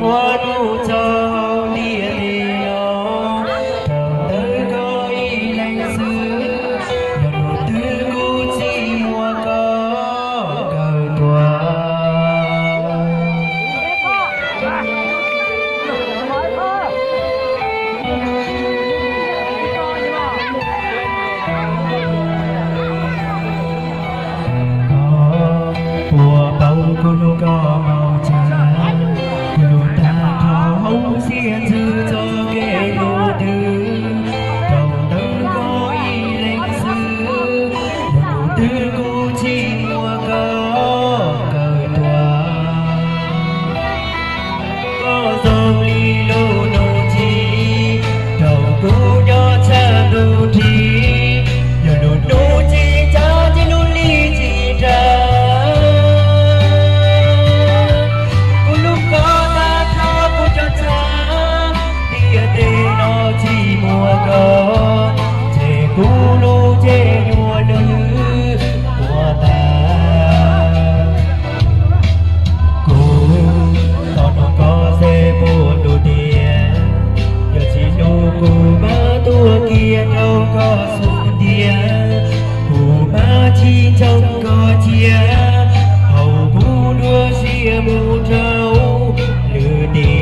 Ua nug txog hauv ntiaj teb no, rau ntawm koj ib leeg xwb, yog nub twg kuv tsis muaj koj kawm tuag. Koj puas paub kuv hlub koj npaum cas, kuv hlub tag nrho hauv xiab ntsws txoj kev hlub twg, rau ntawm koj ib leeg xwb, yog nub twg kuv tsis muaj koj kawm tuag. Koj zoo li lub nub txiv rau kuv nyob tshaj ntuj nrig, yog lub nub txiv ntxawm ces lub li txiv nra. Kuv hlub koj tag nrho kuv cov txhab, ntiaj teb no tsis muaj koj, ces kuv lub cev yuav lwj tuag tas. Kuv thov nug koj xeeb puas ntuj tiag, yog tsis nug kuv mam tuag kiag rau koj xub ntiag. Kuv mam tsis ntseeg koj cia, thaum kuv dua siab mus rau lwm tiam.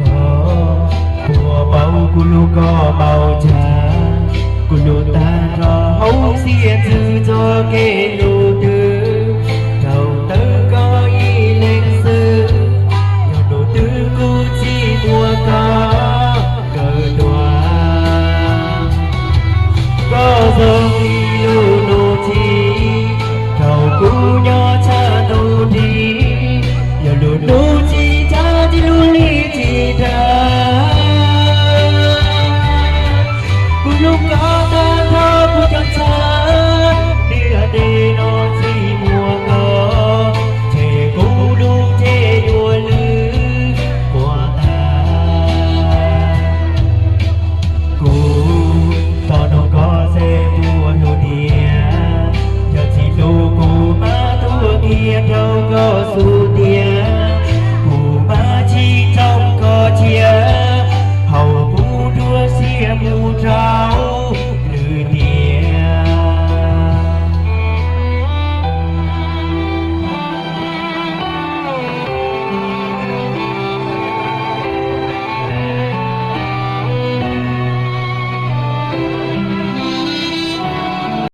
Koj puas paub kuv hlub koj npaum cas, kuv hlub tag nrho hauv xiab ntsws txoj kev hlub twg, rau ntawm koj ib leeg xwb, yog nub twg kuv tsis muaj koj kawm tuag. Koj zoo li lub nub txiv rau kuv nyob